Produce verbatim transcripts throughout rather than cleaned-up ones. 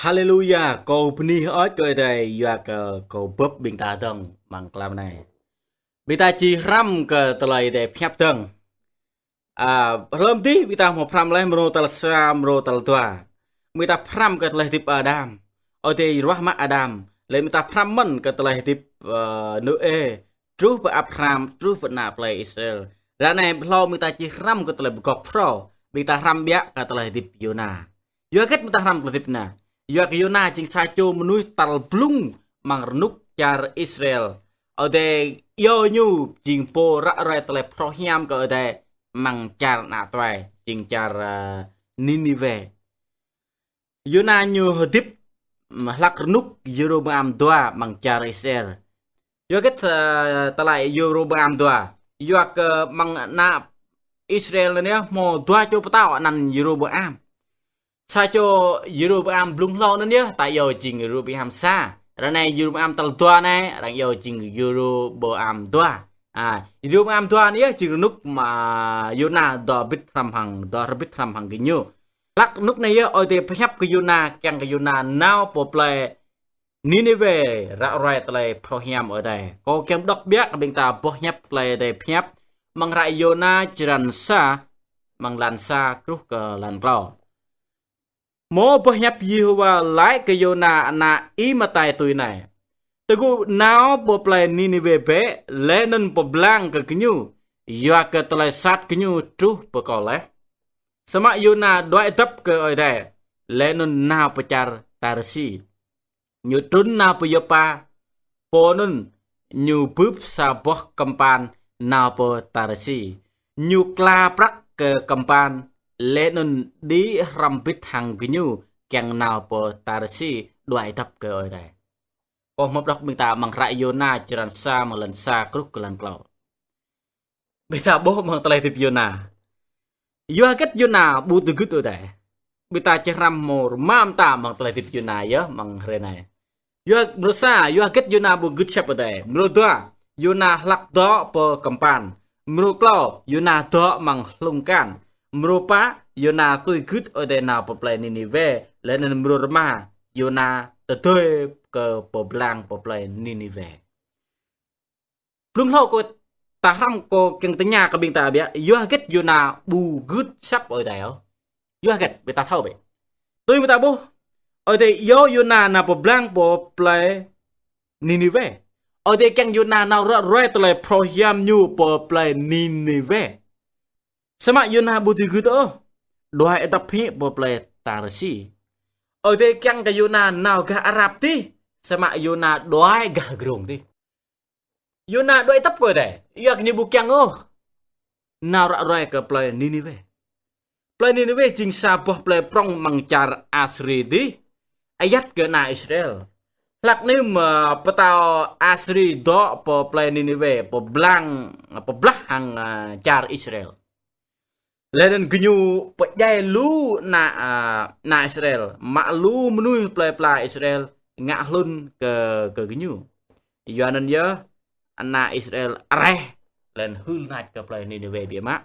Haleluya, kâo bơni hơơč kơ Ơi Adai, yua kơ kâo bưp ƀing ta dơ̆ng amăng tlam anai. Ƀing ta či hrăm kơ tơlơi Ơi Adai pơhiăp dơ̆ng. A, hlâo dih ƀing ta hmâo pơhrăm laih mrô tal sa, mrô tal dua. Ƀing ta pơhrăm kơ tơlơi hơdip Adam. Ơi Adai ruah mă Adam. Laih ƀing ta pơhrăm mơ̆n kơ tơlơi hơdip, ơ, Nôê, truh pơ Abraham, truh pơ ană plei Israel. Ră anai hlâo ƀing ta či hrăm kơ tơlơi pơgop phrâo. Ƀing ta hrăm biă kơ tơlơi hơdip Yôna. Yua hơget ƀing ta hrăm tơlơi hơdip Yôna? Yua kơ Yôna jing sa čô mơnuih tal blung amăng rơnŭk čar Israel. Ơi Adai iâu ñu jing pô ră ruai tơlơi phrâo hiam kơ Ơi Adai amăng čar ană tuai, jing čar, ơ, Ninive. Yôna ñu hơdip, ưm, hlak rơnŭk Yêrôbôam dua amăng čar Israel. Yua hơget, ơ, tơlơi Yêrôbôam dua? Yua kơ amăng ană Israel anai hmâo dua čô pơtao anăn Yêrôbôam. Sa čô Yêrôbôam blung hlâo anŭn yơh, ta iâu jing Yêrôbôam sa. Ră anai Yêrôbôam tal dua anai, arăng iâu jing Yêrôbôam dua. A, Yêrôbôam dua anai yơh, jing rơnŭk mơ̆ Yôna dŏ ƀĭt hrăm hăng, dŏ hrăm ƀĭt hrăm hăng gơñu. Hlak rơnŭk anai yơh, Ơi Adai pơhiăp kơ Yôna, kiăng kơ Yôna nao pơ plei Ninive ră ruai tơlơi phrâo hiam Ơi Adai. Kâo kiăng pơđŏk biă kơ ƀing ta boh hiăp tơlơi Ơi Adai pơhiăp, amăng hră Yôna črăn sa, amăng lan sa truh kơ lan klâo. Hmâo boh hiăp Yêhôwa laĭ kơ Yôna ană Êmitai tui anai: Tơgŭ nao pơ plei Ninive bĕ, laih anŭn pơblang kơ gơñu, yua kơ tơlơi sat gơñu truh pơ kâo laih. Samơ̆ Yôna đuaĭ dăp kơ Ơi Adai, laih anŭn nao pơ čar Tarsi. Ñu trŭn nao pơ Yôpa, pơ anŭn ñu bưp sa boh kơmpan nao pơ Tarsi. Ñu kla prăk kơ kơmpan, laih anŭn đĭ hrăm ƀĭt hăng gơñu kiăng nao pơ Tarsi đuaĭ dăp kơ Ơi Adai. Kâo hmâo pơđŏk ƀing ta amăng hră Yôna črăn sa, amăng lan sa truh kơ lan klâo. Ƀing ta ƀuh amăng tơlơi hơdip Yôna. Yua hơget Yôna ƀu tŭ gưt Ơi Adai? Ƀing ta či hrăm hmâo rơma mơta amăng tơlơi hơdip Yôna yơh amăng hrơi anai. Yua, mrô sa, yua hơget Yôna ƀu gưt hiăp Ơi Adai? Mrô dua, Yôna hlak dŏ pơ kơmpan. Mrô klâo, Yôna dŏ amăng hlung kan. Mrô pă, Yôna tui gưt Ơi Adai nao pơ plei Ninive. Laih anŭn mrô rơma, Yôna tơdơi kơ pơblang pơ plei Ninive. Blung hlâo kâo ta hrăm, kâo kiăng tơña kơ ƀing ta biă, yua hơget Yôna ƀu gưt hiăp Ơi Adai ôh? Yua hơget, ƀing ta thâo bĕ. Tui ƀing ta ƀuh, Ơi Adai iâu Yôna nao pơblang pơ plei Ninive. Ơi Adai kiăng Yôna nao ră ruai tơlơi phrâo hiam ñu pơ plei Ninive. Samơ̆ Yôna ƀu tŭ gưt ôh, đuaĭ dăp hĭ pơ plei Tarsi. Ơi Adai kiăng kơ Yôna nao gah Arap dih, samơ̆ Yôna đuaĭ gah grông dih. Yôna đuaĭ dăp kơ Ơi Adai, yua kơ ñu ƀu kiăng ôh nao ră ruai kơ plei Ninive. Plei Ninive jing sa boh plei prŏng amăng čar Asiri dih, ayăt kơ ană Israel. Hlak anai mơ̆ pơtao Asiri dŏ pơ plei Ninive, pơblang, pơblah hăng, ơ, čar Israel. Laih anŭn gơñu pơdjai lu ană, ơ, ană Israel, mă lu mơnuih plei pla Israel ngă hlŭn kơ, kơ gơñu. Yua anŭn yơh ană Israel areh, laih anŭn hưl nač kơ plei Ninive biă mă.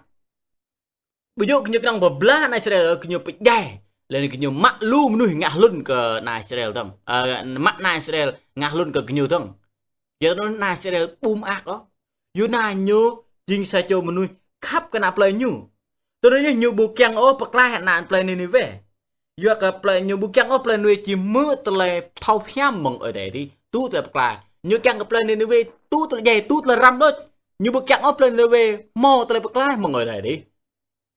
Ƀu djơ̆ gơñu kơnơ̆ng pơblah ană Israel, gơñu pơdjai, laih anŭn gơñu mă lu mơnuih ngă hlŭn kơ ană Israel dơ̆ng. Ơ, mă ană Israel ngă hlŭn kơ gơñu dơ̆ng. Yua anŭn ană Israel ƀu mơak ôh. Yôna ñu jing sa čô mơnuih khăp kơ ană plei ñu. Tui anŭn ñu ƀu kiăng ôh pơklaih ană plei Ninive. Yua kơ plei ñu ƀu kiăng ôh plei Ninive či hmư̆ tơlơi thâo hiam mơ̆ng Ơi Adai dih, tŭ tơlơi pơklaih. Ñu kiăng kơ plei Ninive tŭ tơlơi djai, tŭ tơlơi răm đôč. Ñu ƀu kiăng ôh plei Ninive hmâo tơlơi pơklaih mơ̆ng Ơi Adai dih.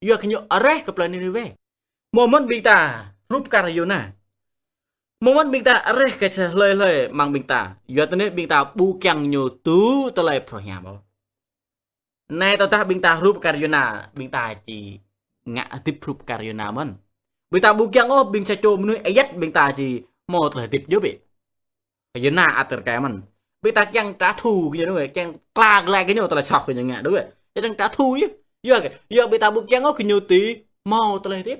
Yua kơ ñu areh kơ plei Ninive. Hmâo mơ̆n ƀing ta hrup kar Yôna? Hmâo mơ̆n ƀing ta areh kơ sa hlơi hlơi amăng ƀing ta? Yua tơnê ƀing ta ƀu kiăng ñu tŭ tơlơi phrâo hiam ôh. Anai tơdah ƀing ta hrup kar Yôna, ƀing ta či ngă hơdip hrup kar Yôna mơ̆n. Ƀing ta ƀu kiăng ôh ƀing sa čô mơnuih ayăt ƀing ta či hmâo tơlơi hơdip djơ̆ bĕ. Yôna ăt rơkơi mơ̆n. Ƀing ta kiăng trả thù kơ ñu đôč, kiăng kla glaĭ kơ ñu tơlơi soh kơ ñu ngă đôč. Kiăng trả thù yơh. Yua kơ, yua ƀing ta ƀu kiăng ôh kơ ñu či hmâo tơlơi hơdip.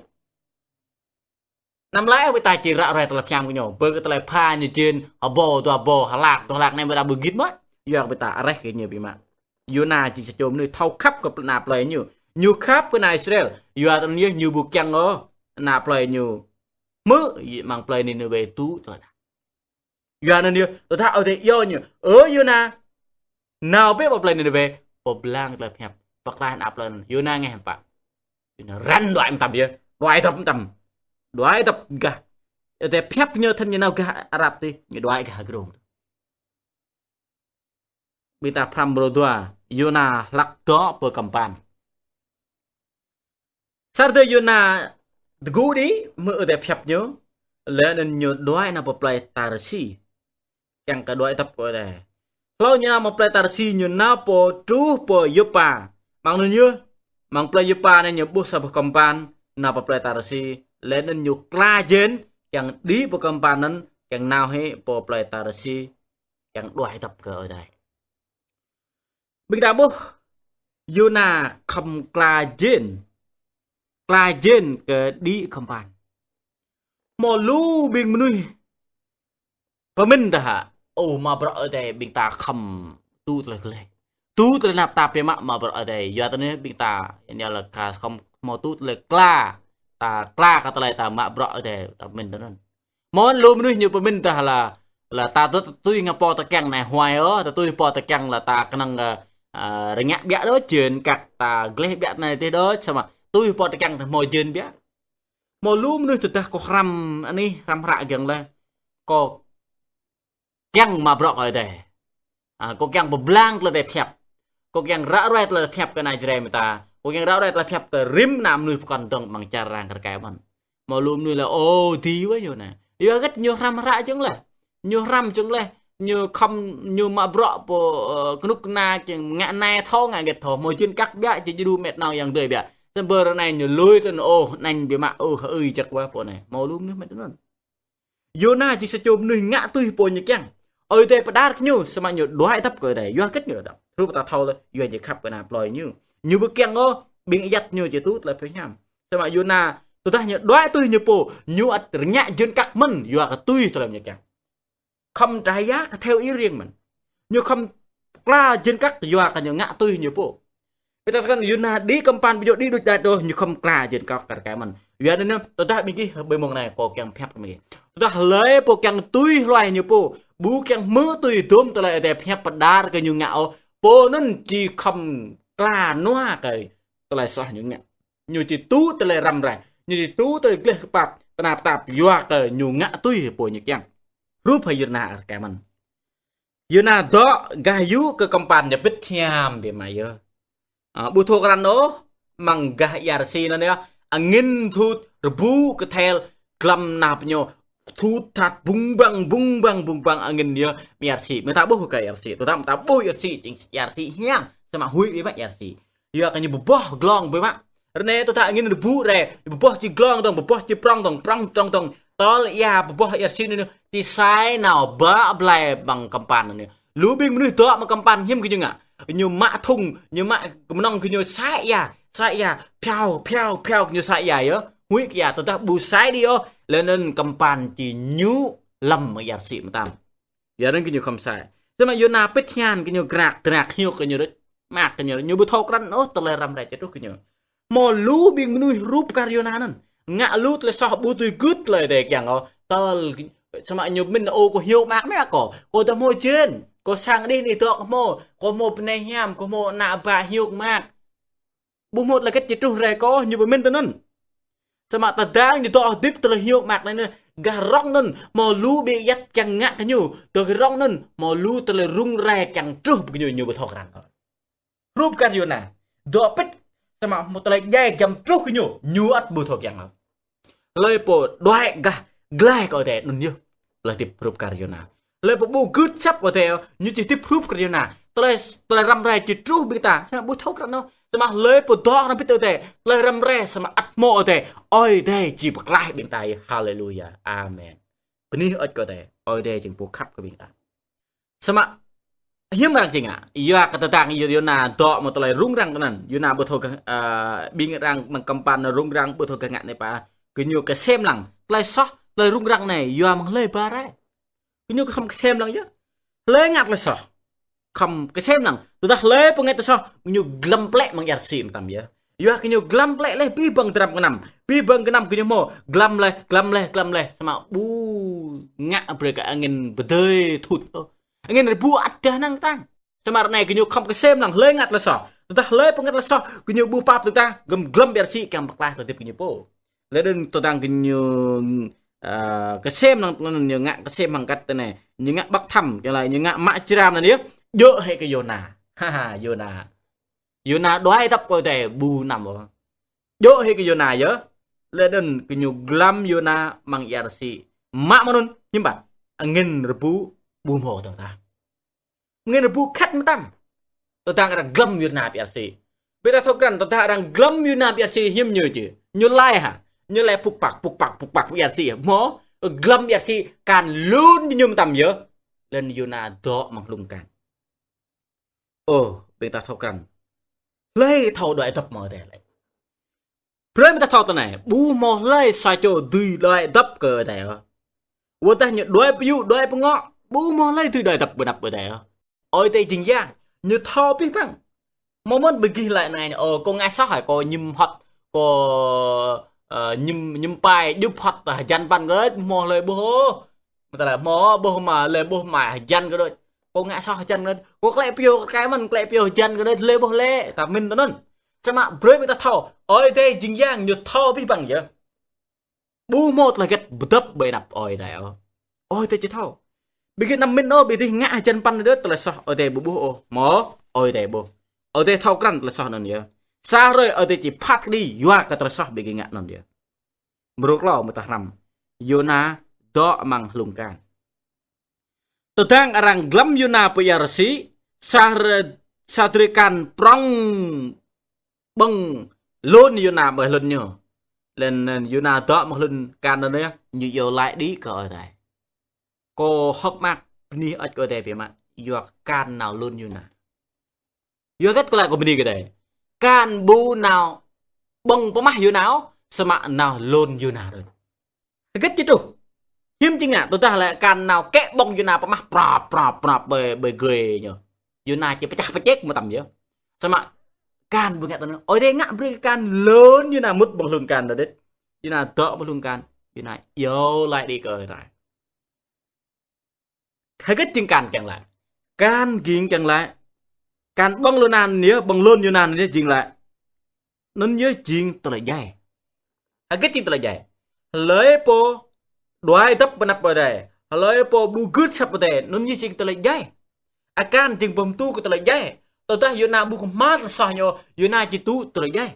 Anăm laĭ ƀing ta či ră ruai tơlơi pơhiam kơ ñu. Ƀơi kơ tơlơi pha ñu jên, hơbô, dua hơbô, hlak, dua hlak anai ƀing ta ƀu git mơ̆. Yua kơ ƀing ta areh kơ ñu biă mă. Yôna jing sa čô mơnuih thâo khăp kơ ană plei ñu. Ñu khăp kơ ană Israel. Yua anŭn yơh ñu ƀu kiăng ôh ană plei ñu hmư̆ amăng plơi Niniwê tŭ tơlơi anŭn. Yua anŭn yơh, tơdah Ơi Adai iâu ñu, ơ Yôna, nao bĕ pơ plơi Niniwê, pơblang tơlơi pơhiăp, pơklaih ană plơi anŭn. Yôna ngeh pă? Yôna răn đuaĭ mơtam yơh, đuaĭ dŏp mơtam. Đuaĭ dŏp gah. Ơi Adai pơhiăp ñu thâo ñu nao gah Arap tih, ñu đuaĭ gah hơdrôm. Ƀing ta phrăm mrô dua, Yôna hlak dŏ pơ kơmpăn. Sa hrơi Yôna tơgŭ đĭ, hmư̆ Ơi Adai pơhiăp ñu, laih anŭn ñu đuaĭ nao pơ plơi Tarsis. Kiăng kơ đuaĭ dŏp kơ Ơi Adai. Hlâo ñu nao mơ̆ng plơi Tarsis ñu nao pơ truh pơ Yôpa. Amăng anŭn yơh, amăng plơi Yôpa anai ñu ƀuh sa boh kơmpăn nao pơ plơi Tarsis, laih anŭn ñu kla jên, kiăng đĭ pơ kơmpăn anŭn, kiăng nao hĭ pơ plơi Tarsis, kiăng đuaĭ dŏp kơ Ơi Adai. Ƀing ta ƀuh, Yôna khŏm kla jên, kla jên kơ đĭ kơmpăn. Hmâo lu ƀing mơnuih pơmĭn tơhă, ơ, mă bruă Ơi Adai ƀing ta khŏm tŭ tơlơi gleh, tŭ tơlơi tơnap tap biă mă, mă bruă Ơi Adai. Yua anŭn ƀing ta, anai lĕ khŏm hmâo tŭ tơlơi kla, ta kla kơ tơlơi ta mă bruă Ơi Adai, ta pơmĭn tui anŭn. Hmâo lu mơnuih ñu pơmĭn tơhă lĕ, lĕ ta tŭ, tui hăng pô tơkeng anai huai ôh, ta tui pô tơkeng lĕ ta kơnơ̆ng, ơ, ơ, rơngiă biă đôč, jên kăk ta gleh biă anai tih đôč, samơ̆ tui pô tơkeng ta hmâo jên biă. Hmâo lu mơnuih tơdah kâo hrăm anih, hrăm hră giŏng laih, kâo kiăng mă bruă kơ Ơi Adai. Ơ, kâo kiăng pơblang tơlơi Ơi Adai pơhiăp. Kâo kiăng ră ruai tơlơi Ơi Adai pơhiăp kơ ană Jrai mơta. Kâo kiăng ră ruai tơlơi Ơi Adai pơhiăp kơ rĭm ană mơnuih pơkŏn dơ̆ng amăng čar arăng kar kaĭ mơ̆n. Hmâo lu mơnuih laĭ, ơ, dĭ wơ̆t Yôna. Yua hơget ñu hrăm hră giŏng laih. Ñu hrăm giŏng laih. Ñu khŏm, ñu mă bruă pô, ơ, kơnuk kơna kiăng ngă anai thâo, ngă hơget thâo. Hmâo jên kăk biă, či djru met nong yang dơi biă. Samơ̆ ră anai ñu lui tui anŭn, ơ, anŭn biă mă, ơ, hơi jăk wơ̆t pô anai. Hmâo lu mơnuih mă tui anŭn. Yôna jing sa čô mơnuih ngă tui pô ñu kiăng. Ơi Adai pơđar kơ ñu, samơ̆ ñu đuaĭ dŏp kơ Ơi Adai. Yua hơget ñu đuaĭ dŏp? Hrup ta thâo laih, yua ñu khăp kơ ană plơi ñu. Ñu ƀu kiăng ôh ƀing ayăt ñu či tŭ tơlơi pơhiăp hiam. Samơ̆ Yôna, tơdah ñu đuaĭ tui ñu pô, ñu ăt rơngiă jên kăk mơ̆n, yua kơ tui tơlơi ñu kiăng. Khŏm trải giá kơ theo ý riêng mơ̆n. Ñu khŏm kla jên kăk yua kơ ñu ngă tui ñu pô. Ƀing ta thâo krăn Yôna đĭ kơmpăn ƀu djơ̆ đĭ đôč đač ôh, ñu khŏm kla jên kăk kar kaĭ mơ̆n. Yua anŭn, tơdah ƀing gih ƀơi mông anai kâo kiăng pơhiăp kơ ƀing gih. Tơdah hlơi pô kiăng tui hluai ñu pô, ƀu kiăng hmư̆ tui dôm tơlơi Ơi Adai pơhiăp pơđar kơ ñu ngă ôh, pô anŭn či khŏm kla nua kơ tơlơi soh ñu ngă. Ñu či tŭ tơlơi răm rai, ñu či tŭ tơlơi gleh kơpap, tơnap tap yua kơ ñu ngă tui pô ñu kiăng. Hrup hăng Yôna kar kaĭ mơ̆n. Yôna dŏ gah yŭ kơ kơmpăn ñu pĭt hiam biă mă yơh. Ơ, ƀu thâo krăn ôh, amăng gah ia rơsĭ anŭn yơh, angĭn thut, rơbŭ kơthel, glăm nao pơ ñu, thut that bung bang, bung bang, bung bang angĭn yơh, amăng ia rơsĭ. Mơ̆ ta ƀuh kơ ia rơsĭ, tơdah mơ̆ ta ƀuh ia rơsĭ, jing ia rơsĭ hiam, samơ̆ huĭ biă mă ia rơsĭ. Yua kơ ñu bơboh glông biă mă. Ră anai tơdah angĭn rơbŭ rai, bơboh či glông dơ̆ng, bơboh či prŏng dơ̆ng, prŏng, prŏng dơ̆ng. Tơl ia bơboh ia rơsĭ anŭn, či sai nao bă blai amăng kơmpăn anŭn. Lu ƀing mơnuih dŏ amăng kơmpăn hiư̆m kơ ñu ngă. Ñu mă thŭng, ñu mă kơmơnơ̆ng kơ ñu sai ia, sai ia, phiao, phiao, phiao kơ ñu sai ia yơh. Huĭ kơ ia tơdah ƀu sai đĭ ôh, laih anŭn kơmpăn či ñu lăm amăng ia rơsĭ mơtam. Yua anŭn kơ ñu khŏm sai. Samơ̆ Yôna pĭt hiam kơ ñu grak, grak hiôk kơ ñu đôč. Mơak kơ ñu, ñu ƀu thâo krăn ôh tơlơi răm rai či truh kơ ñu. Hmâo lu ƀing mơnuih hrup kar Yôna anŭn. Ngă lu tơlơi soh ƀu tui gưt tơlơi Ơi Adai kiăng ôh. Tơl, samơ̆ ñu pơmĭn ôh kâo hiôk mơak mơ̆ kâo. Kâo dah hmâo jên. Kâo sang anih anih dŏ kâo hmâo. Kâo hmâo bơnai hiam, kâo hmâo ană bă hiôk mơak. Ƀu hmâo tơlơi hơget či truh rai kâo, ñu pơmĭn tui anŭn. Samơ̆ tơdang ñu dŏ hơdip tơlơi hiôk mơak anai anŭn, gah rŏng anŭn, hmâo lu ƀing ayăt kiăng ngă kơ ñu, dŏ gah rŏng anŭn, hmâo lu tơlơi rŭng rai kiăng truh kơ ñu, ñu ƀu thâo krăn ôh. Hrup kar Yôna, dŏ pĭt, samơ̆ hmâo tơlơi djai giăm truh kơ ñu, ñu ăt ƀu thâo kiăng ôh. Hlơi pô đuaĭ gah glai kơ Ơi Adai anŭn yơh. Tơlơi hơdip hrup kar Yôna. Hlơi pô ƀu gưt asăp Ơi Adai, ñu či hơdip hrup kar Yôna. Tơlơi, tơlơi răm rai či truh ƀing ta, samơ̆ ƀu thâo krăn ôh. Samơ̆ hlơi pô dŏ hrŏm hơbĭt Ơi Adai, tơlơi răm rai samơ̆ ăt hmâo Ơi Adai. Ơi Adai či pơklaih ƀing ta yơh. Haleluya. Amen. Bơni hơơč kơ Ơi Adai. Ơi Adai jing pô khăp kơ ƀing ta. Samơ̆ hiư̆m arăng či ngă, yua kơ tơdang Yôna dŏ mơ̆ng tơlơi rŭng răng tui anŭn. Yôna ƀu thâo gah, ơ, ƀing arăng amăng kơmpăn rŭng răng ƀu thâo gah ngă anai pă. Gơñu kơsem lăng. Tơlơi soh, tơlơi rŭng răng anai, yua mơ̆ng hlơi ba rai. Gơñu khŏm kơsem lăng yơh. Hlơi ngă tơlơi soh, khŏm kơsem lăng. Tơdah hlơi pô ngă tơlơi soh, gơñu glăm plĕ amăng ia rơsĭ mơtam yơh. Yua gơñu glăm plĕ laih abih bang dram gơnam. Abih bang gơnam gơñu hmâo. Glăm laih, glăm laih, glăm laih. Samơ̆ ƀu ngă brơi kơ angin pơdơi thut. Angin rơbŭ ăt dah năng tang. Samơ̆ ră anai gơñu khŏm kơsem lăng hlơi ngă tơlơi soh. Tơdah hlơi pô ngă tơlơi soh, gơñu ƀu pap tơdah, gơ̆m glăm ƀiă rơsĭ kiăng pơklaih tơlơi hơdip gơñu pô. Lĕ đơn tơdang gơñu, ơ, kơsem lăng tơlơi anŭn ñu ngă kơsem hăng kăt tơ anai. Ñu ngă ƀăk thăm, kiăng laĭ ñu ngă mă jram anŭn yơh. Djơ̆ hĭ kơ Yôna. Ha ha, Yôna. Yôna đuaĭ dăp kơ Ơi Adai ƀu năm ôh. Djơ̆ hĭ kơ Yôna yơh. Lĕ đơn gơñu glăm Yôna amăng ia rơsĭ. Mă mơ̆n anŭn, hiư̆m pă. Angin rơbŭ ƀu hmâo tơdah. Angin rơbŭ khăt mơtam. Tơdang arăng glăm Yôna ƀiă rơsĭ. Ƀing ta thâo krăn, tơdang arăng glăm Yôna ƀiă rơsĭ hiư̆m ñu či. Ñu laĭ hă. Ñu laĭ pŭk pak, pŭk pak, pŭk pak ƀiă rơsĭ. Hmâo, glăm ƀiă rơsĭ akan lun ñu mơtam yơh. Lĕ Yôna dŏ amăng hlung akan. Ơ, ƀing ta thâo krăn. Hlơi thâo đuaĭ dăp mơ̆ Ơi Adai lĕ. Brơi ƀing ta thâo tơ anai, ƀu hmâo hlơi sa čô dưi đuaĭ dăp kơ Ơi Adai ôh. Wơ̆t tơdah ñu đuaĭ pơyŭ, đuaĭ pơngŏ, ƀu hmâo hlơi dưi đuaĭ dăp ƀơi anăp Ơi Adai ôh. Ơi Adai jing yang, ñu thâo abih bang. Hmâo mơ̆n ƀing gih laĭ anai, ơ, kâo ngă soh hă, kâo ñim hŏt, kâo, ơ, ñim, ñim pai, djŭp hŏt, hơjăn păn kơ đôč, hmâo hlơi ƀuh ôh. Mơ̆ ta laĭ hmâo ƀuh mă, hlơi ƀuh mă, hơjăn kơ đôč. Kâo ngă soh hơjăn kơ đôč. Kâo klĕ pioh, kơ kơi mơ̆n klĕ pioh hơjăn kơ đôč, hlơi ƀuh lĕ. Ta mĭn tơ anŭn. Samơ̆ brơi ƀing ta thâo, Ơi Adai jing yang ñu thâo abih bang yơh. Ƀu hmâo tơlơi hơget pơdŏp ƀơi anăp Ơi Adai ôh. Ơi Adai či thâo. Ƀing gih anăm mĭn ôh, ƀing gih ngă hơjăn păn đôč tơlơi soh Ơi Adai ƀu ƀuh ôh. Hmâo, Ơi Adai ƀuh. Ơi Adai thâo krăn tơlơi soh anŭn yơh. Sa hrơi Ơi Adai či phat kơđi yua kơ tơlơi soh ƀing gih ngă anŭn yơh. Mrô klâo mơ̆ ta hrăm. Yôna dŏ amăng hlung akan. Tơdang arăng glăm Yôna pơ ia rơsĭ, sa hrơi, sa drơi akan prŏng ƀơ̆ng lun Yôna ƀơi hlŭn ñu. Lĕ anŭn Yôna dŏ amăng hlŭn akan anŭn yơh, ñu iâu laĭ đĭ kơ Ơi Adai. Kâo hơ̆k mơak bơni hơơč kơ Ơi Adai biă mă, yua akan nao lun Yôna. Yua hơget kâo laĭ kâo bơni kơ Ơi Adai. Akan ƀu nao ƀơ̆ng pơmah Yôna ôh, samơ̆ nao lun Yôna đôč. Hơget či truh. Hiư̆m či ngă, tơdah lĕ akan nao kĕ ƀơ̆ng Yôna pơmah prap, prap, prap ƀơi, ƀơi gơi ñu. Yôna či pơčah pơček mơtam yơh. Samơ̆ akan ƀu ngă tơ anŭn. Ơi Adai ngă brơi akan lun Yôna mŭt amăng hlung akan đôč. Yôna dŏ amăng hlung akan. Yôna iâu laĭ đĭ kơ Ơi Adai. Hơget jing akan kiăng laĭ. Akan jing kiăng laĭ. Akan ƀơ̆ng lun anŭn yơh, ƀơ̆ng lun Yôna anŭn yơh jing laĭ. Anŭn yơh jing tơlơi djai. Hơget jing tơlơi djai. Hlơi pô đuaĭ dăp ƀơi anăp Ơi Adai. Hlơi pô ƀu gưt asăp Ơi Adai. Anŭn yơh jing tơlơi djai. Akan jing pơhmutu kơ tơlơi djai. Tơdah Yôna ƀu kơhma̱l tơlơi soh ñu, Yôna či tŭ tơlơi djai.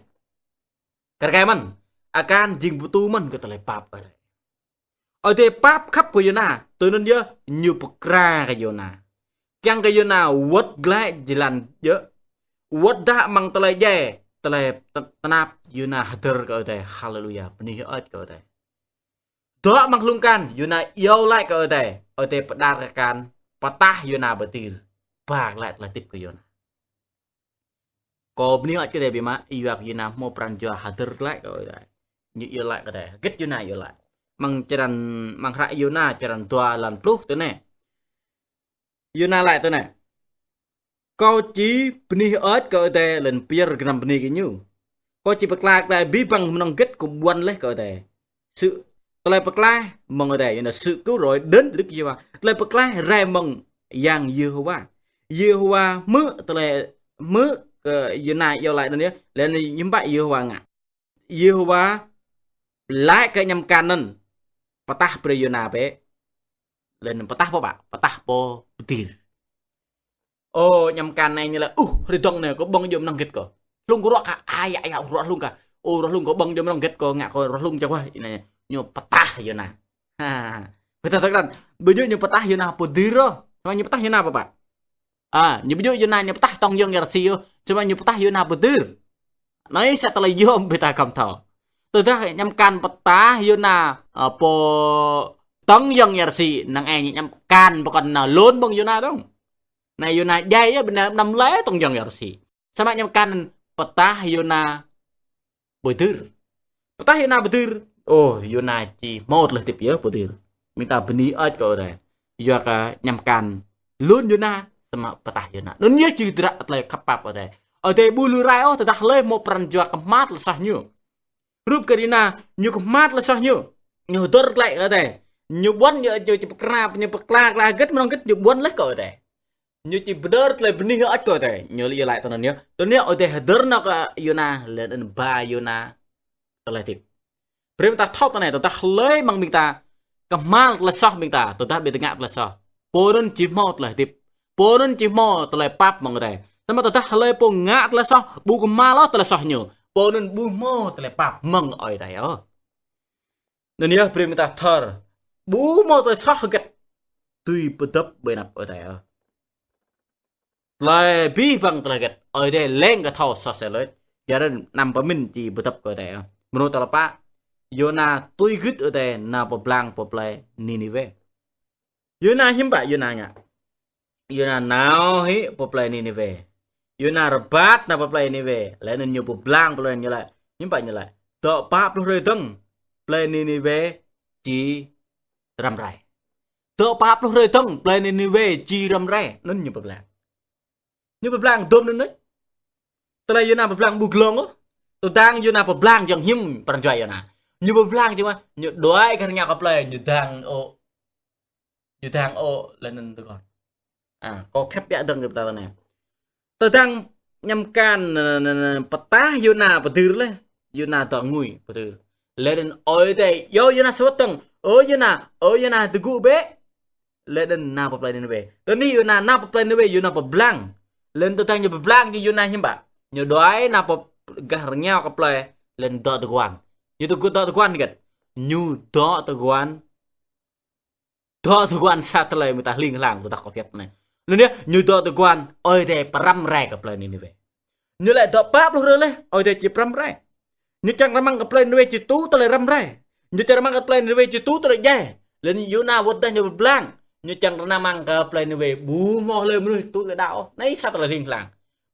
Kar kaĭ mơ̆n, akan jing pơhmutu mơ̆n kơ tơlơi pap Ơi Adai. Ơi Adai pap khăp kơ Yôna, tui anŭn yơh ñu pơkra kơ Yôna. Kiăng kơ Yôna wơ̆t glaĭ jơlan djơ̆. Wơ̆t dah amăng tơlơi djai, tơlơi tơ-, tơnap Yôna hơdơr kơ Ơi Adai. Haleluya, bơni hơơč kơ Ơi Adai. Dŏ amăng hlung akan, Yôna iâu laĭ kơ Ơi Adai. Ơi Adai pơđar kơ akan, pơtah Yôna pơ dir. Ba glaĭ tơlơi hơdip kơ Yôna. Kâo bơni hơơč kơ Ơi Adai biă mă, yua kơ Yôna hmâo pran jua hơdơr glaĭ kơ Ơi Adai. Ñu iâu laĭ kơ Ơi Adai. Hơget Yôna iâu laĭ. Amăng črăn, amăng hră Yôna črăn dua lan pluh tui anai. Yôna laĭ tui anai. Kâo či bơni hơơč kơ Ơi Adai lĕ pơyơr gơnam bơni kơ ñu. Kâo či pơklaih glaĭ abih bang mơnơ̆ng hơget kâo ƀuăn laih kơ Ơi Adai. Sự, tơlơi pơklaih mơ̆ng Ơi Adai, yua anŭn sự cứu rỗi đến từ Đức Giê-hô-va. Tơlơi pơklaih rai mơ̆ng Yang Yêhôwa. Yêhôwa hmư̆ tơlơi hmư̆ kơ Yôna iâu laĭ anŭn yơh, lĕ anŭn hiư̆m pă Yêhôwa ngă. Yêhôwa laĭ kơ añăm akan anŭn pơtah brơi Yôna bĕ. Lĕ anŭn pơtah pô pă, pơtah pô pơdir. Ơ, añăm akan anai ñu laĭ, uh, hrơi dơ̆ng anai kâo ƀơ̆ng djơ̆ mơnơ̆ng hơget kâo. Hlung kâo ruă kah, ơi, ơi, ơi, ruă hlung kah. Ơ, ruă hlung kâo ƀơ̆ng djơ̆ mơnơ̆ng hơget kâo ngă kâo ruă hlung čang wơ̆t. Anai, ñu pơtah Yôna. Ha, ha, ha. Ƀing ta thâo krăn, ƀu djơ̆ ñu pơtah Yôna pơdir ôh. Samơ̆ ñu pơtah Yôna pô pă. A, ñu ƀu djơ̆ Yôna ñu pơtah tŏng yơ̆ng ia rơsĭ ôh. Samơ̆ ñu pơtah Yôna pơdir. Anai sa tơlơi yôm ƀing ta khŏm thâo. Tơdah añăm akan pơtah Yôna, a, pô tŏng yơ̆ng ia rơsĭ, năng ai añăm akan pơkŏn nao lun ƀơ̆ng Yôna dơ̆ng. Anai Yôna djai yơh, ƀing anăm lĕ tŏng yơ̆ng ia rơsĭ. Samơ̆ añăm akan pơtah Yôna pơdir. Pơtah Yôna pơdir. Ơ, Yôna či hmâo tơlơi hơdip yơh pơdir. Ƀing ta bơni hơơč kơ Ơi Adai. Yua kơ añăm akan lun Yôna samơ̆ pơtah Yôna. Anŭn yơh či dră tơlơi khăp pap Ơi Adai. Ơi Adai ƀu lui rai ôh, tơdah hlơi hmâo pran jua kơhma̱l tơlơi soh ñu. Rup kơ Yôna, ñu kơhma̱l tơlơi soh ñu. Ñu hơdơr glaĭ kơ Ơi Adai. Ñu ƀuăn ñu, ñu či pơkra, ñu pơkla, kla hơget mơnơ̆ng hơget ñu ƀuăn laih kơ Ơi Adai. Ñu či pơdơr tơlơi bơni hơơč kơ Ơi Adai. Ñu lĕ, ñu laĭ tui anŭn yơh. Tui anŭn yơh Ơi Adai hơdơr nao kơ Yôna, laih anŭn ba Yôna tơlơi hơdip. Brơi ƀing ta thâo tui anai, tơdah hlơi amăng ƀing ta kơhma̱l tơlơi soh ƀing ta, tơdah ƀing ta ngă tơlơi soh, pô anŭn či hmâo tơlơi hơdip. Pô anŭn či hmâo tơlơi pap mơ̆ng Ơi Adai. Samơ̆ tơdah hlơi pô ngă tơlơi soh, ƀu kơhma̱l ôh tơlơi soh ñu, pô anŭn ƀu hmâo tơlơi pap mơ̆ng Ơi Adai ôh. Anŭn yơh brơi ƀing ta thâo, ƀu hmâo tơlơi soh hơget dưi pơdŏp ƀơi anăp Ơi Adai ôh. Tơlơi abih bang tơlơi hơget, Ơi Adai leng kơ thâo soh sel lơi. Yua anŭn anăm pơmĭn či pơdŏp kơ Ơi Adai ôh. Mrô tal pă, Yôna tui gưt Ơi Adai nao pơblang pơ plei Niniwê. Yôna hiư̆m pă Yôna ngă. Yôna nao hĭ pơ plei Niniwê. Yôna rơbat nao pơ plei Niniwê. Laih anŭn ñu pơblang pơ plei ñu laĭ. Hiư̆m pă ñu laĭ. Dŏ pă pluh hrơi dơ̆ng plei Niniwê či răm rai. Dŏ pă pluh hrơi dơ̆ng plei Niniwê či răm rai. Anŭn ñu pơblang. Ñu pơblang dôm anŭn. Tơlơi Yôna pơblang ƀu glông ôh. Tơdang Yôna pơblang jing hiư̆m pran jua Yôna. Ñu pơblang jing mơ̆, ñu đuaĭ kơ rơngiao kơ plei, ñu dang ô. Ñu dang ô laih anŭn tơguan. A, kâo khăp biă dơ̆ng kơ ƀing ta anai. Tơdang ñăm kan, nơ, nơ, nơ, pơtah Yôna pơdơr laih. Yôna dŏ ngui pơdơr. Laih anŭn Ơi Adai iâu Yôna suôt dơ̆ng. Ơ Yôna, ơ Yôna tơgŭ bĕ. Laih anŭn nao pơ plei Niniwê. Tơdah Yôna nao pơ plei Niniwê, Yôna pơblang. Laih anŭn tơdang ñu pơblang jing Yôna hiư̆m pă. Ñu đuaĭ nao pơ gah rơngiao kơ plei, laih anŭn dŏ tơguan. Ñu tơgŭ dŏ tơguan hơget. Ñu dŏ tơguan. Dŏ tơguan sa tơlơi ƀing ta hling hlang tơdah kơ phiăn anai. Anŭn yơh, ñu dŏ tơguan, Ơi Adai pơrăm rai kơ plei Niniwê. Ñu laĭ dŏ pă pluh hrơi laih, Ơi Adai či pơrăm rai. Ñu čang rơmang kơ plei Niniwê či tŭ tơlơi răm rai. Ñu čang rơmang kơ plei Niniwê či tŭ tơlơi djai. Laih anŭn Yôna wơ̆t tơdah ñu pơblang. Ñu čang rơmang kơ plei Niniwê ƀu hmâo hlơi mơnuih tŭ tơlơi đaŏ ôh. Anai sa tơlơi hling hlang.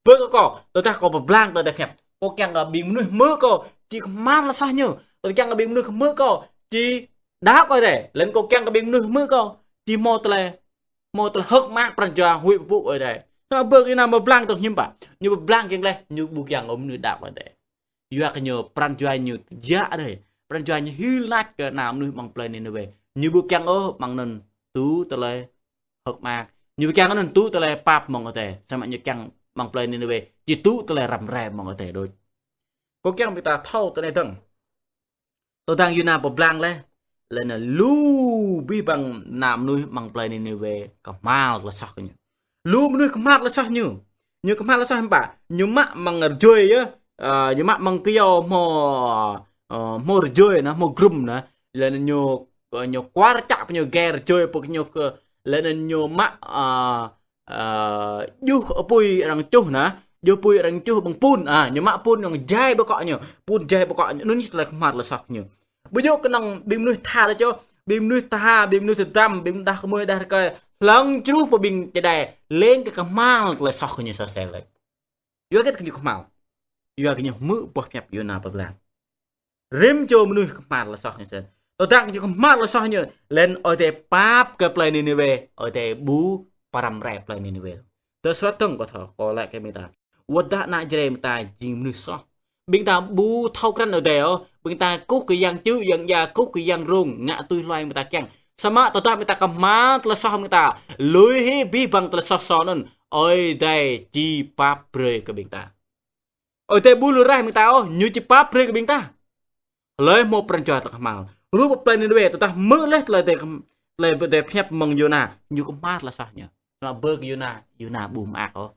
Bơ kơ kâo, tơdah kâo pơblang tơlơi tơpă. Kâo kiăng kơ ƀing mơnuih hmư̆ kâo, či kơhma̱l tơlơi soh ñu. Kâo kiăng kơ ƀing mơnuih hmư̆ kâo, či đaŏ kơ Ơi Adai. Laih anŭn kâo kiăng kơ ƀing mơnuih hmư̆ kâo, či hmâo tơlơi, hmâo tơlơi hơ̆k mơak pran jua huĭ pơpŭ kơ Ơi Adai. Samơ̆ bơ kơ Yôna pơblang tơ̆ng hiư̆m pă. Ñu pơblang kiăng laih, ñu ƀu kiăng kơ mơnuih đaŏ kơ Ơi Adai. Yua kơ ñu pran jua ñu tơjă đơi. Pran jua ñu hil lač kơ ană mơnuih amăng plei Niniwê. Ñu ƀu kiăng ôh amăng anŭn tŭ tơlơi hơ̆k mơak. Ñu ƀu kiăng anŭn tŭ tơlơi pap mơ̆ng Ơi Adai. Samơ̆ ñu kiăng amăng plei Niniwê či tŭ tơlơi răm rai mơ̆ng Ơi Adai đôč. Kâo kiăng ƀing ta thâo tui anai dơ̆ng. Tơdang Yôna pơblang laih. Laih anŭn lu abih bang ană mơnuih amăng plei Niniwê kơhma̱l tơlơi soh kơ ñu. Lu mơnuih kơhma̱l tơlơi soh ñu. Ñu kơhma̱l tơlơi soh hiư̆m pă. Ñu mă amăng rơjơi yơh. Ơ, ñu mă amăng kơyâo hmâo, ơ, hmâo rơjơi anŭn, hmâo grum anŭn. Laih anŭn ñu, ơ, ñu kuar čă pơ ñu gai rơjơi pơ ñu kơ, laih anŭn ñu mă, ơ, ơ, djuh apui arăng čuh anŭn. Djuh apui arăng čuh ƀơ̆ng pun. A, ñu mă pun arăng jai ƀơi akŏ ñu. Pun jai ƀơi akŏ ñu. Anŭn yơh tơlơi kơhma̱l tơlơi soh ñu. Ƀu djơ̆ kơnơ̆ng ƀing mơnuih tha đôč ôh, ƀing mơnuih tha, ƀing mơnuih tơdăm, ƀing mơnuih đah kơmơi đah rơkơi, hlŏng čruh pơ ƀing čơđai, leng kơ kơhma̱l tơlơi soh kơ ñu sa sel lĕ. Yua hơget kơ ñu kơhma̱l. Yua kơ ñu hmư̆ boh hiăp Yôna pơblang. Rĭm čô mơnuih kơhma̱l tơlơi soh ñu sel. Tơdang ñu kơhma̱l tơlơi soh ñu, laih anŭn Ơi Adai pap kơ plei Niniwê, Ơi Adai ƀu pơrăm rai plei Niniwê. Tơl suat dơ̆ng kâo thâo, kâo laĭ kơ ƀing ta. Wơ̆t dah ană Jrai ƀing ta jing mơnuih soh. Ƀing ta ƀu thâo krăn Ơi Adai ôh. Ƀing ta kơkuh kơ yang čư̆, yang dja, kơkuh kơ yang rông, ngă tui hluai ƀing ta kiăng. Samơ̆ tơdah ƀing ta kơhma̱l tơlơi soh ƀing ta, lui hĭ abih bang tơlơi soh soh anŭn, Ơi Adai či pap brơi kơ ƀing ta. Ơi Adai ƀu lui rai ƀing ta ôh, ñu či pap brơi kơ ƀing ta. Hlơi hmâo pran jua tơlơi kơhma̱l. Rup pơ plei Niniwê, tơdah hmư̆ laih tơlơi Ơi Adai kơh-, tơlơi Ơi Adai pơhiăp mơ̆ng Yôna, ñu kơhma̱l tơlơi soh ñu. Samơ̆ bơ kơ Yôna, Yôna ƀu mơak ôh.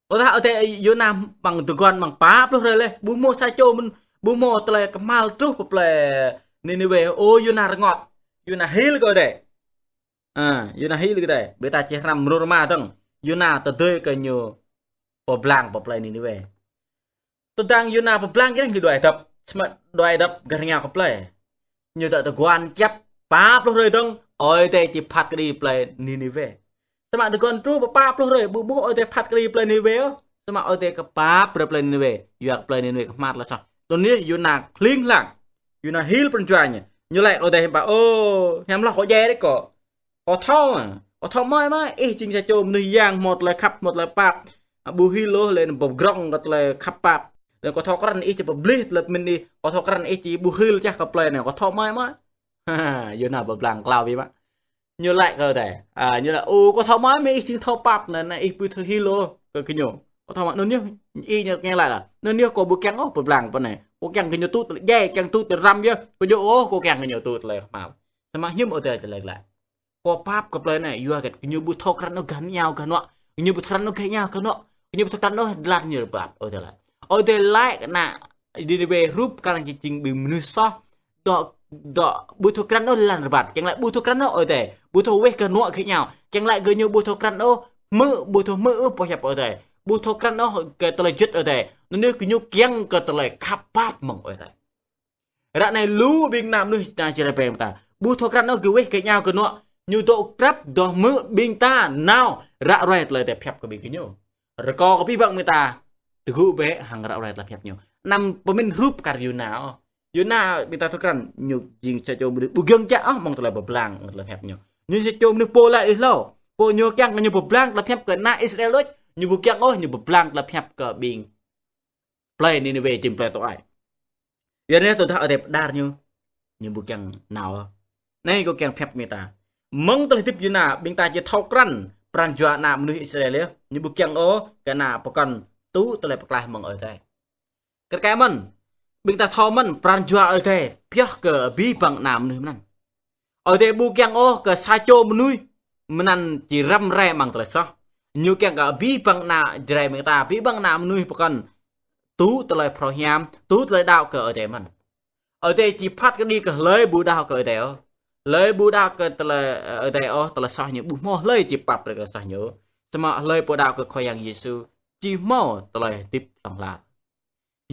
Tơdah Ơi Adai Yôna amăng tơguan amăng pă pluh hrơi laih, ƀu hmâo sa čô mơ̆n, ƀu hmâo tơlơi kơhma̱l truh pơ plei Niniwê, ơ Yôna rơngot. Yôna hil kơ Ơi Adai. A, Yôna hil kơ Ơi Adai. Ƀing ta čih hrăm mrô rơma dơ̆ng. Yôna tơdơi kơ ñu pơblang pơ plei Niniwê. Tơdang Yôna pơblang kơ ñu đuaĭ dăp, samơ̆ đuaĭ dăp gah rơngiao kơ plei. Ñu dŏ tơguan čăp pă pluh hrơi dơ̆ng, Ơi Adai či phat kơđi plei Niniwê. Samơ̆ tơguan truh pơ pă pluh hrơi, ƀu ƀuh Ơi Adai phat kơđi plei Niniwê ôh. Samơ̆ Ơi Adai kơ pap brơi plei Niniwê, yua kơ plei Niniwê kơhma̱l tơlơi soh. Tui anŭn Yôna hling hlang. Yôna hil pran jua ñu. Ñu laĭ kơ Ơi Adai hiư̆m pă, ơ, hiam hloh kâo djai đôč kâo. Kâo thâo, kâo thâo mơ̆ mơ̆, ih jing sa čô mơnuih yang hmâo tơlơi khăp, hmâo tơlơi pap. Ƀu hil ôh, lĕ anŭn pơgrŏng kơ tơlơi khăp pap. Lĕ kâo thâo krăn ih či pơblih tơlơi pơmĭn ih, kâo thâo krăn ih či ƀu hil čah kơ plơi anai, kâo thâo mơai mơai. Ha, Yôna pơblang klao biă mă. Ñu laĭ kơ adai. A, ñu laĭ, ô, kâo thâo mơai mơ̆ ih jing thâo pap anŭn, anŭn ih ƀu thâo hil ôh kơ gơñu. Kâo thâo mơai, anŭn yơh, ih ñu kiăng laĭ lah. Anŭn yơh kâo ƀu kiăng ôh pơblang pơ anai. Kâo kiăng gơñu tŭ tơlơi djai, kiăng tŭ tơlơi răm yơh. Kâo djơ̆ ôh, kâo kiăng gơñu tŭ tơlơi kơhma̱l. Samơ̆ hiư̆m Ơi Adai laĭ laĭ. Kâo pap kơ plơi anai, yua kơ gơñu ƀu thâo krăn ôh gah ñu kơ anŏ. Gơñu ƀu thâo krăn ôh gah ñu kơ anŏ. Gơñu ƀu thâo krăn ôh lŏn ñu rơbat, Ơi Adai laĭ. Ơi Adai laĭ kơ ană Niniwê hrup kar hăng či jing ƀing mơnuih soh. Dŏ, dŏ, ƀu thâo krăn ôh lŏn rơbat. Kiăng laĭ ƀu thâo krăn ôh Ơi Adai. Ƀu thâo weh kơ anŏ gah ñu. Kiăng laĭ gơñu ƀu thâo krăn ôh, hmư̆, ƀu thâo hmư̆ ôh boh hiăp Ơi Adai. Ƀu thâo krăn ôh kơ tơlơi juăt Ơi Adai. Anŭn yơh gơñu kiăng kơ tơlơi khăp pap mơ̆ng Ơi Adai. Ră anai lu ƀing ană mơnuih ta či rai pĕng ta. Ƀu thâo krăn ôh gơ̆ weh gah ñu kơ anŏ. Ñu dŏ krăp dŏ hmư̆ ƀing ta nao ră ruai tơlơi Ơi Adai pơhiăp kơ ƀing gơñu. Rơkâo kơ abih bang ƀing ta tơgŭ bĕ hăng ră ruai tơlơi pơhiăp ñu. Anăm pơmĭn hrup kar Yôna ôh. Yôna ƀing ta thâo krăn ñu jing sa čô mơnuih ƀu giŏng čă ôh mơ̆ng tơlơi pơblang tơlơi pơhiăp ñu. Ñu sa čô mơnuih pô laĭ ih hlâo. Pô ñu kiăng kơ ñu pơblang tơlơi pơhiăp kơ ană Israel đôč. Ñu ƀu kiăng ôh ñu pơblang tơlơi pơhiăp kơ ƀing plơi Niniwê jing plơi tŏ ai. Yua anŭn tơdah Ơi Adai pơđar ñu, ñu ƀu kiăng nao. Anai kâo kiăng pơhiăp ƀing ta. Mơ̆ng tơlơi hơdip Yôna, ƀing ta či thâo krăn pran jua ană mơnuih Israel yơh. Ñu ƀu kiăng ôh kơ ană pơkŏn tŭ tơlơi pơklaih mơ̆ng Ơi Adai. Kar kaĭ mơ̆n, ƀing ta thâo mơ̆n pran jua Ơi Adai pioh kơ abih bang ană mơnuih mơnăn. Ơi Adai ƀu kiăng ôh kơ sa čô mơnuih mơnăn či răm rai amăng tơlơi soh. Ñu kiăng kơ abih bang ană Jrai ƀing ta, abih bang ană mơnuih pơkŏn tŭ tơlơi phrâo hiam, tŭ tơlơi đaŏ kơ Ơi Adai mơ̆n. Ơi Adai či phat kơđi kơ hlơi ƀu đaŏ kơ Ơi Adai ôh. Hlơi ƀu đaŏ kơ tơlơi, ơ, Ơi Adai ôh, tơlơi soh ñu ƀu hmâo hlơi či pap brơi kơ soh ñu. Samơ̆ hlơi pô đaŏ kơ Khua Yang Yêsu či hmâo tơlơi hơdip hlŏng lar.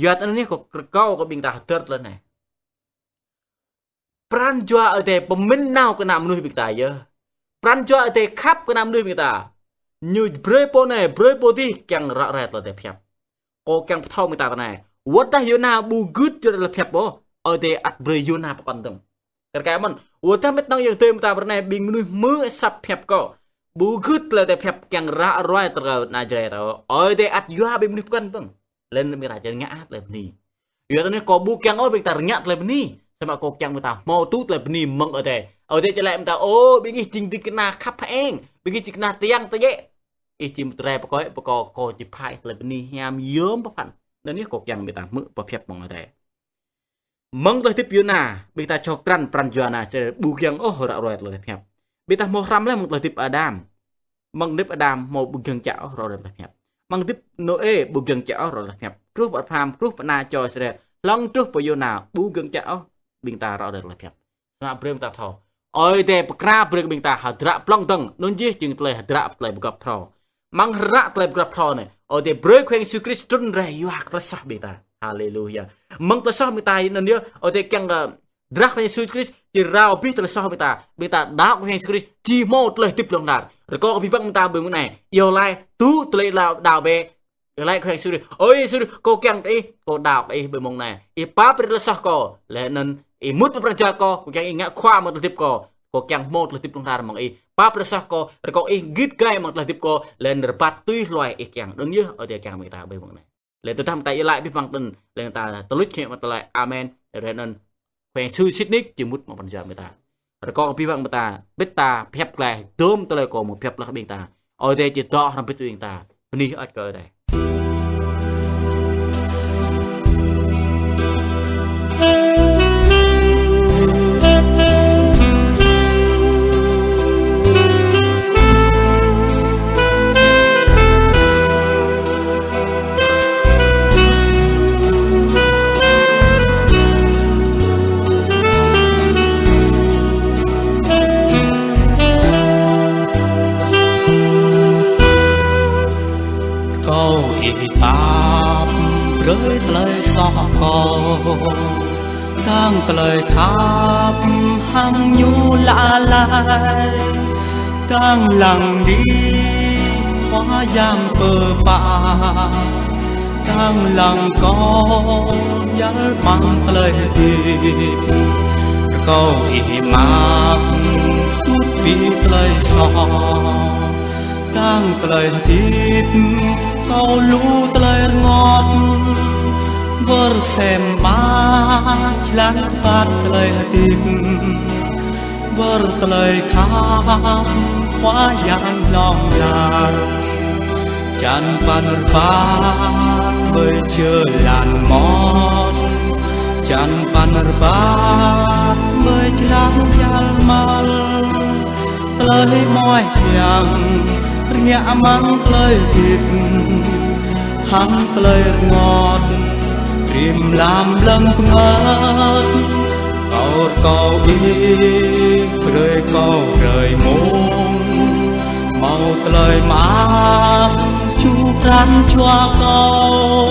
Yua anŭn yơh kâo rơkâo kơ ƀing ta hơdơr tơlơi anai. Pran jua Ơi Adai pơmĭn nao kơ ană mơnuih ƀing ta yơh. Pran jua Ơi Adai khăp kơ ană mơnuih ƀing ta. Ñu brơi pô anai, brơi pô adih kiăng ră ruai tơlơi Ơi Adai pơhiăp. Kâo kiăng pơthâo ƀing ta tui anai. Wơ̆t tơdah Yôna ƀu gưt tơlơi Ơi Adai pơhiăp ôh, Ơi Adai ăt brơi Yôna pơkŏn dơ̆ng. Kar kaĭ mơ̆n, wơ̆t tơdah mĕt nŏng yơh tui ƀing ta pơ anai ƀing mơnuih hmư̆ asăp pơhiăp kâo. Ƀu gưt tơlơi Ơi Adai pơhiăp kiăng ră ruai tơlơi ană Jrai ta ôh, Ơi Adai ăt yua ƀing mơnuih pơkŏn dơ̆ng. Lĕ anŭn ƀing ta či rơngiă tơlơi bơni. Yua anŭn kâo ƀu kiăng ôh ƀing ta rơngiă tơlơi bơni. Samơ̆ kâo kiăng ƀing ta hmâo tŭ tơlơi bơni mơ̆ng Ơi Adai. Ơi Adai či laĭ ƀing ta, ô, ƀing ih jing ding kơna khăp hơeng. Ƀing ih jing kơna tiăng tơjĕ. Ih či mơ̆ tơrai pơkŏn, pơkŏn kâo či pha ih tơlơi bơni hiam yôm pơphan. Anŭn yơh kâo kiăng ƀing ta hmư̆ pơhiăp mơ̆ng Ơi Adai. Mơ̆ng tơlơi hơdip Yôna, ƀing ta čŏk krăn pran jua ană Israel ƀu kiăng ôh ră ruai tơlơi pơhiăp. Ƀing ta hmâo hrăm laih mơ̆ng tơlơi hơdip Adam. Mơ̆ng hơdip Adam hmâo ƀu giŏng čă ôh ră ruai tơlơi pơhiăp. Mơ̆ng hơdip Nôê ƀu giŏng čă ôh ră ruai tơlơi pơhiăp. Truh pơ Abraham, truh pơ ană čô Israel, hlŏng truh pơ Yôna ƀu giŏng čă ôh ƀing ta ră ruai tơlơi pơhiăp. Samơ̆ brơi ƀing ta thâo. Ơi Adai pơkra brơi kơ ƀing ta hơdră plŏng dơ̆ng, anŭn yơh jing tơlơi hơdră tơlơi pơgop phrâo. Mơ̆ng hră tơlơi pơgop phrâo anai, Ơi Adai brơi Khua Yang Yêsu Krist trŭn rai yua kơ tơlơi soh ƀing ta. Haleluya. Mơ̆ng tơlơi soh ƀing ta anŭn yơh, Ơi Adai kiăng kơ drah Khua Yang Yêsu Krist či rao abih tơlơi soh ƀing ta. Ƀing ta đaŏ kơ Khua Yang Yêsu Krist či hmâo tơlơi hơdip hlŏng lar. Rơkâo kơ abih bang ƀing ta ƀơi mông anai. Iâu laĭ tŭ tơlơi đaŏ, đaŏ bĕ. Iâu laĭ Khua Yang Yêsu Krist. Ơ Yêsu Krist, kâo kiăng kơ ih, kâo đaŏ kơ ih ƀơi mông anai. Ih pap brơi tơlơi soh kâo. Laih anŭn ih mŭt amăng pran jua kâo, kâo kiăng ih ngă khua amăng tơlơi hơdip kâo. Kâo kiăng hmâo tơlơi hơdip hlŏng lar mơ̆ng ih. Pap brơi tơlơi soh kâo, rơkâo ih git gai amăng tơlơi hơdip kâo, laih anŭn rơbat tui hluai ih kiăng. Anŭn yơh Ơi Adai kiăng ƀing ta ƀơi mông anai. Laih tơdah ƀing ta iâu laĭ abih bang tơl, laih anŭn ta tơluč hĭ amăng tơlơi amen. Laih anŭn Khua Yang Yêsu sĭt nik či mŭt amăng pran jua ƀing ta. Rơkâo kơ abih bang ƀing ta, ƀing ta pơhiăp glaĭ, dôm tơlơi kâo hmâo pơhiăp laih kơ ƀing ta. Ơi Adai či dŏ hrŏm hơbĭt ƀing ta. Bơni hơơč kơ Ơi Adai. Rơkâo ih pap brơi tơlơi soh kâo, dăng tơlơi khăp hăng ñu lă laih, dăng lăng đĭ Khua Yang pơpă, dăng lăng kâo djăl amăng tơlơi hơdip. Rơkâo ih mă sut abih tơlơi soh, Dang tơlơi hơdip, kâo lu tơlơi rơngot, wơr sem mă jơlan kơpăt tơlơi hơdip, wơr tơlơi khăp Khua Yang hlŏng lar. Čan păn rơbat ƀơi jơlan mơmŏt, čan păn rơbat ƀơi jơlan djăl mơ̆l. Tơlơi mơai kiăng rơngiă amăng tơlơi hơdip, hăng tơlơi rơngot rĭm mlam lơ̆ng pơngăt. Kâo rơkâo Ih brơi kâo hrơi mông, hmâo tơlơi mơak ču pran jua kâo.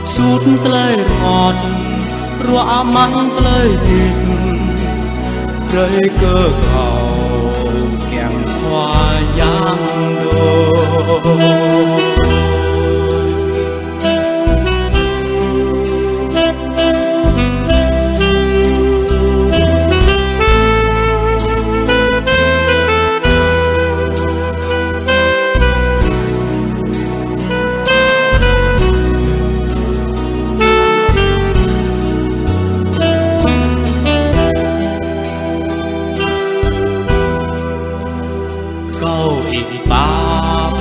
Sut tơlơi rơngot ruă amăng tơlơi hơdip, brơi kơ kâo kiăng Khua Yang đôč. Rơkâo Ih pap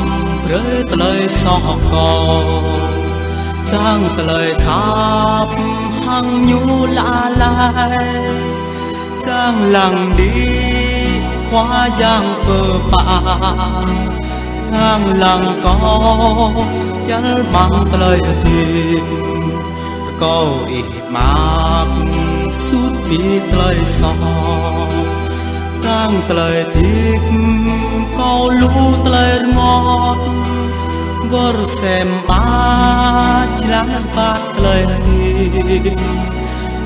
brơi tơlơi soh kâo, dang tơlơi khăp hăng Ñu lă lai. Dang lăng đĭ Khua Yang pơpă, dang lăng kâo djăl amăng tơlơi hơdip. Rơkâo Ih mă sut ƀing tơlơi soh, dang tơlơi hơdip kâo lu tơlơi rơngot, wơr sem mă jơlan kơpăt tơlơi hơdip,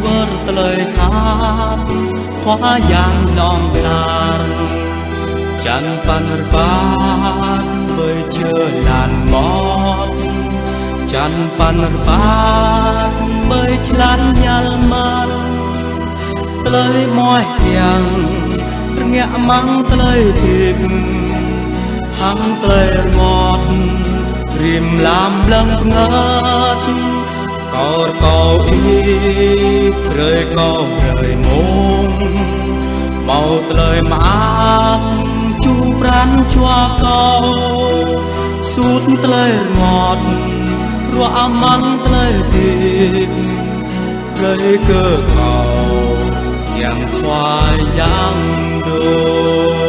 wơr tơlơi khăp Khua Yang hlŏng lar. Čan păn rơbat ƀơi jơlan mơmŏt, čan păn rơbat ƀơi jơlan djăl mơ̆l. Tơlơi mơai kiăng rơngiă amăng tơlơi hơdip, hăng tơlơi rơngot rĭm mlam lơ̆ng pơngăt. Kâo rơkâo Ih brơi kâo hrơi mông, hmâo tơlơi mơak ču pran jua kâo. Sut tơlơi rơngot ruă amăng tơlơi hơdip, brơi kơ kâo kiăng Khua Yang đôč.